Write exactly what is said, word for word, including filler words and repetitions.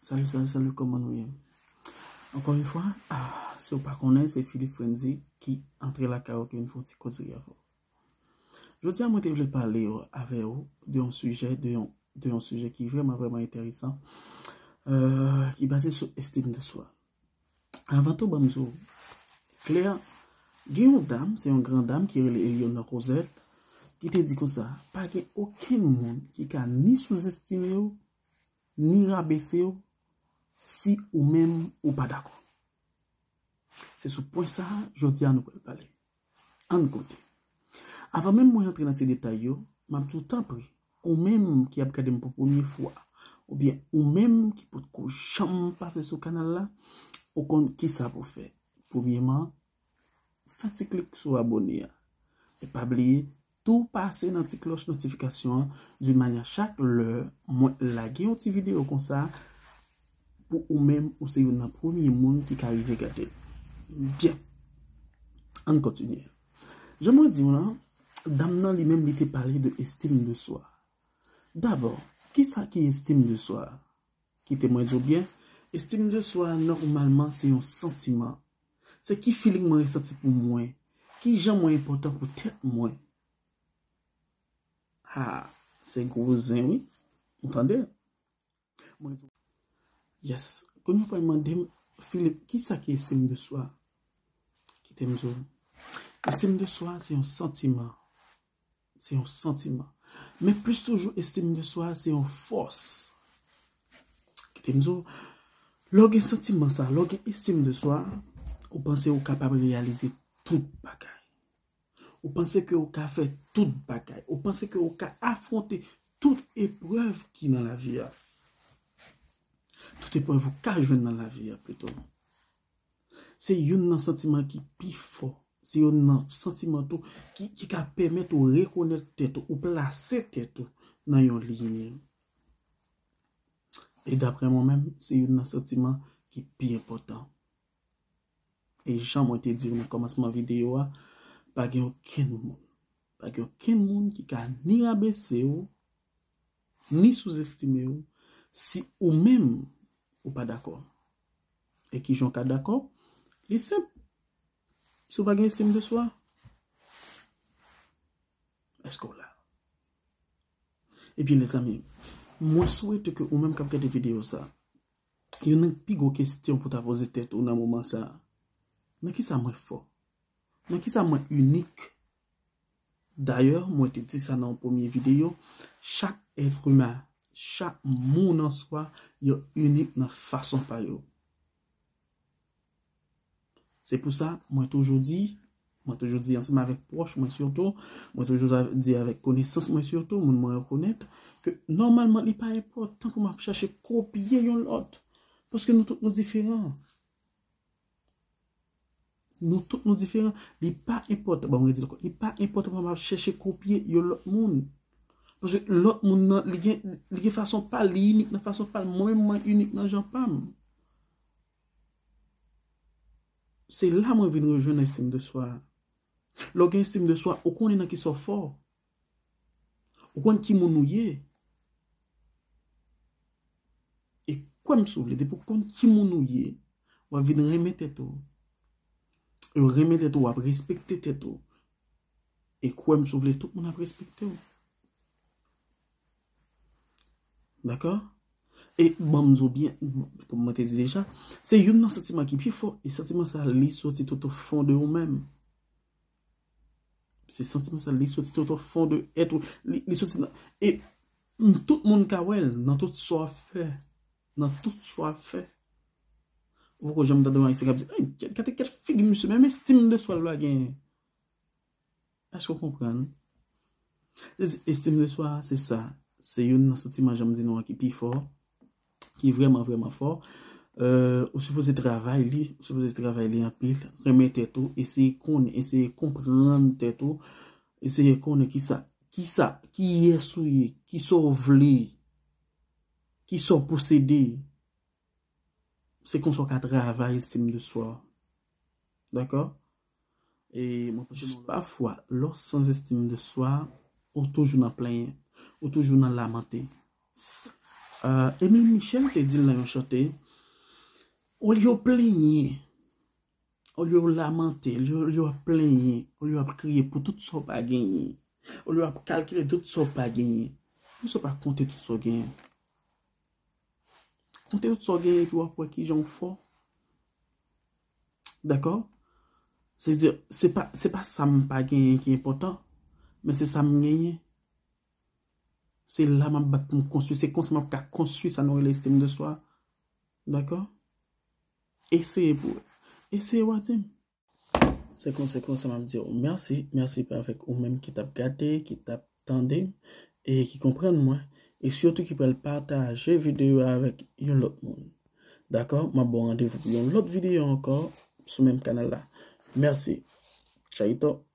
Salut, salut, salut, kòman nou ye? Encore une fois, ah, si w pa konnen, se Philippe Frenzy ki antre lakay ou, ki vin fè yon ti kozri avè w. Jodi a, mwen te vle pale avè w de yon sijè, de yon, de yon sijè ki vrèman, vrèman enteresan, euh, ki baze sou estime de swa. Avan tou, ban m di w klè, gen yon dam, se yon gran dam ki rele Eleanor Roosevelt, ki te di konsa, pa gen okenn moun ki ka ni souzestime w, ni rabese w si ou menm ou pa dakò. Se sou pwen sa a, jodi a nou pral pale. Ann koute. Avan menm mwen antre nan ti detay yo, m ap di w tanpri, ou menm ki ap gade m pou premye fwa, oubyen ou menm ki potko janm pase sou kanal la, ou konn kisa pou w fè. Premyeman, fè ti klik sou abone a. E pa bliye tou pase nan ti klòch notifikasyon an, di manyè chak lè mwen lage yon ti videyo konsa, pou ou menm, ou se youn nan premye moun ki ka rive gade l. Byen. Ann kontinye. Jan mwen di w lan, dam nan li menm li te pale de estime de swa. Dabò, kisa ki estime de swa? Kite mwen di w byen, estime de swa nòmalman se yon santiman. Se ki feeling mwen resanti pou mwen? Ki jan mwen enpòtan pou tèt mwen? Ah, se gwo zen wi. Ou tande? Mwen di w, yes. Kounye a w pral mande m, Philippe, kisa ki estime de swa? Kite m di w. Estime de swa se yon santiman. Se yon santiman. Men plis toujou, estime de swa se yon fòs. Kite m di w, lè w gen santiman sa, lè w gen estime de swa, ou panse ou kapab reyalize tout bagay. Ou panse ke ou ka fè tout bagay. Ou panse ke ou ka afwonte tout eprèv ki nan lavi a. Tout eprèv ou ka jwenn nan lavi a, plito. Se youn nan santiman ki pi fò. Se youn nan santiman tou ki, ki ka pèmèt ou rekonèt tèt ou, ou plase tèt ou nan yon liy. E daprè mwen menm, se youn nan santiman ki pi enpòtan. E jan mwen te di w nan kòmansman videyo a, pa gen okenn moun, pa gen okenn moun ki ka ni rabese w, ni souzestime w, si ou menm ou pa dakò. E kijan w ka dakò? Li senp. Si w pa gen estime de swa, èske w la? Ebyen, lezanmi, mwen swete ke ou menm k ap gade videyo sa, youn nan pi gwo kesyon pou ta poze tèt ou nan moman sa a, nan kisa mwen fò? Nan kisa mwen inik? Dayè, mwen te di sa nan yon premye videyo, chak èt imen, chak moun an swa, yo inik nan fason pa yo. Se pou sa, mwen toujou di, mwen toujou di ansanm avèk pwòch mwen sitou, mwen toujou di avèk konesans mwen sitou, moun mwen rekonèt, ke nòmalman li pa enpòtan pou m ap chache kopye yon lòt. Paske nou tout nou diferan. Nou tout nou diferan. Li pa enpòtan, bon, mwen di l ankò, li pa enpòtan pou m ap chache kopye yon lòt moun. Paske lòt moun nan, li gen, li gen fason pa l, li inik nan fason pa l, mwen menm mwen inik nan jan pa m. Se la mwen vin rejwenn estime de swa. Lè w gen estime de swa, ou konnen nan kisa w fò. Ou konn ki moun ou ye. E kwè m si w vle, depi w konn ki moun ou ye, w ap vin renmen tèt ou. E w renmen tèt ou, w ap respekte tèt ou. E kwè m si w vle, tout moun ap respekte w. Dakò? E ban m di w byen, kòm mwen te di deja, se youn nan santiman ki pi fò, e santiman sa, li soti tout o fon de ou menm. Se santiman sa, li soti tout o fon de èt ou. Li, li soti nan, e m, tout moun ka wè l nan tout sa w ap fè. Nan tout sa w ap fè. Ou poko janm tande yon ayisyen k ap di, "Ay, gade, gade figi misye, menm estime de swa l pa genyen." Èske w konprann? Se di, estime de swa, se sa. Se youn nan santiman, jan m di nou an, ki pi fò, ki vrèman, vrèman fò. Euh, ou sipoze travay li, ou sipoze travay li anpil. Renmen tèt ou, eseye konnen, eseye konprann tèt ou, eseye konnen kisa, kisa, kiyès ou ye, kisa w vle, kisa w posede. Se konsa w ka travay estime de swa. Dakò? E mwen panse jis pafwa, lè w san estime de swa, ou toujou nan plenyen, ou toujou nan lamante. Emile Michel te di l nan yon chante, olye w plenyen, olye w lamante, olye w plenyen, olye w ap kriye pou tout sa w pa genyen, olye w ap kalkile tout sa w pa genyen, poukisa w pa konte tout sa w genyen? Konte tout sa w genyen epi w ap wè kijan w fò. Dakò? Se di, se pa, se pa sa m pa genyen ki enpòtan, men se sa m genyen. Se la m ap bat pou m konstwi, se konsa m ap ka konstwi sa nou rele estime de swa. Dakò? Eseye pou wè. Eseye w a di m. Se konsa, se konsa m ap di w mèsi, mèsi avèk ou menm ki t ap gade, ki t ap tande, e ki konprann mwen, e sitou ki pral pataje videyo a avèk yon lòt moun. Dakò? M ap ba w randevou pou yon lòt videyo ankò sou menm kanal la. Mèsi. Chaito.